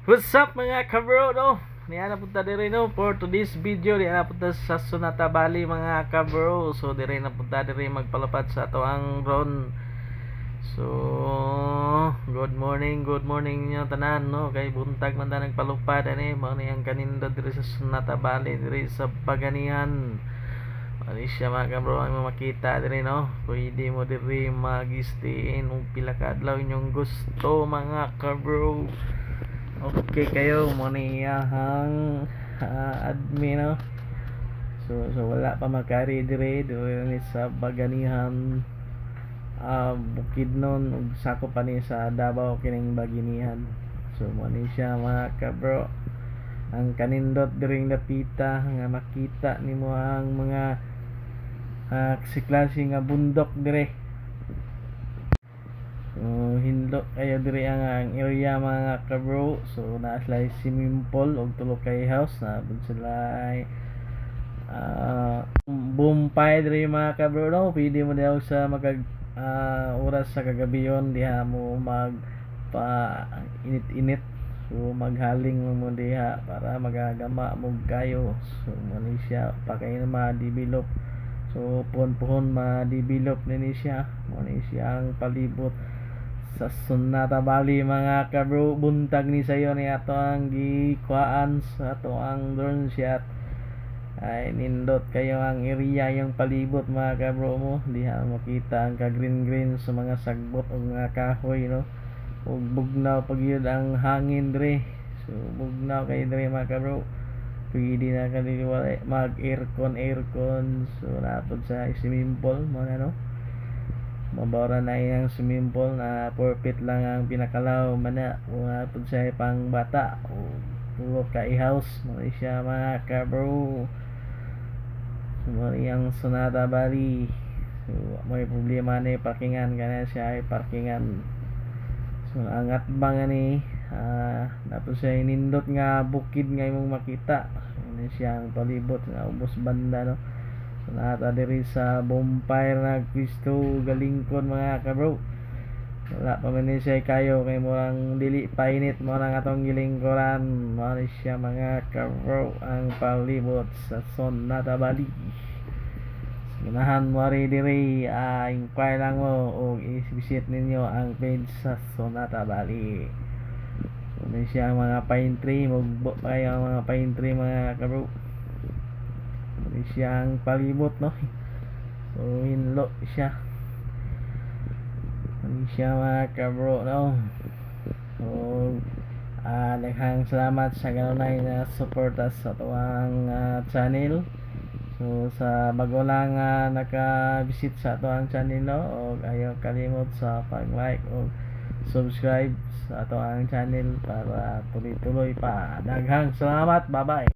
What's up, mga kabro, no? Niya na punta diri, no, for today's video, niya na punta sa Sonata Valley, mga kabro. So diri na punta diri magpalapad sa ato ang drone. So good morning niyo tanan, no, kay buntag man ta nagpalupad ani. Mao ni ang kanindot diri sa Sonata Valley, diri sa Baganihan. Ani siya, mga kabro, ang makita diri, no. Pwede mo diri mag-stay in og pila ka adlaw inyong gusto, mga kabro. Okay kayo mo ni iyahang admin, no. So wala pa makari dire dire ni sa Baganihan, Bukidnon, ug sakop pa ni sa Davao kining Baginihan. So mo ni siya, mga kabro, ang kanindot diring dapita nga makita nimo ang mga klase nga bundok dire. So hinlo kayo diri ang area, mga kabro. So naa sila swimming pool ug tulo kay house na pud sila ay bonfire diri, mga kabro, no. Pwede mo daw sa magag oras sa kagabiyon diha mo mag pa init-init. So maghaling mo diha para magagama mo kayo. So mo ni siya pa kay ma-develop. So puhon-puhon ma-develop ni siya. Mo ni siya ang palibot sa Sonata Valley, mga kabro. Buntag ni sayo ni ato ang gikuhaan sa ato ang drone shot. Ay nindot kayo ang area yung palibot, mga kabro mo. Diha makita ang ka green green sa mga sagbot o mga kahoy, no, ug bugnaw pag yun ang hangin dre. So bugnaw kayo dre, mga kabro. Pwede na ka diri mag aircon aircon. So napod sa swimming pool mo na, no. Mabawra na iyang swimming pool na 4 feet lang ang pinakalaw mana. Wala pud siya pang bata o tulo ka i-house. Mo ni siya, mga kabro. So mo ni ang Sonata Valley. So may problema ni parkingan kana siya ay parkingan. So ang atbang ani napod siya nindot nga bukid nga imong makita. So ni siya ang palibot nga ubos banda, no. So naa diri sa bonfire nagpisto galingkod, mga kabro. Wala pa man ni siya kayo kay murang dili painit mo nang atong gilingkuran. Mao ni siya, mga kabro, ang palibot sa Sonata Valley. Ganahan mo ari diri, inquire lang mo o i-visit ninyo ang page sa Sonata Valley. So ni siya ang mga pine tree, mugbo pa kayo ang mga pine tree, mga kabro. Ni siya ang palibot, no. So hinlo siya. Ni siya, mga kabro, no. So daghang salamat sa ganunay na suporta sa atuang channel. So sa bago lang naka-visit sa atuang channel, no, og ayaw kalimot sa pag-like o subscribe sa atuang channel para tuloy-tuloy pa. Daghang salamat. Bye-bye.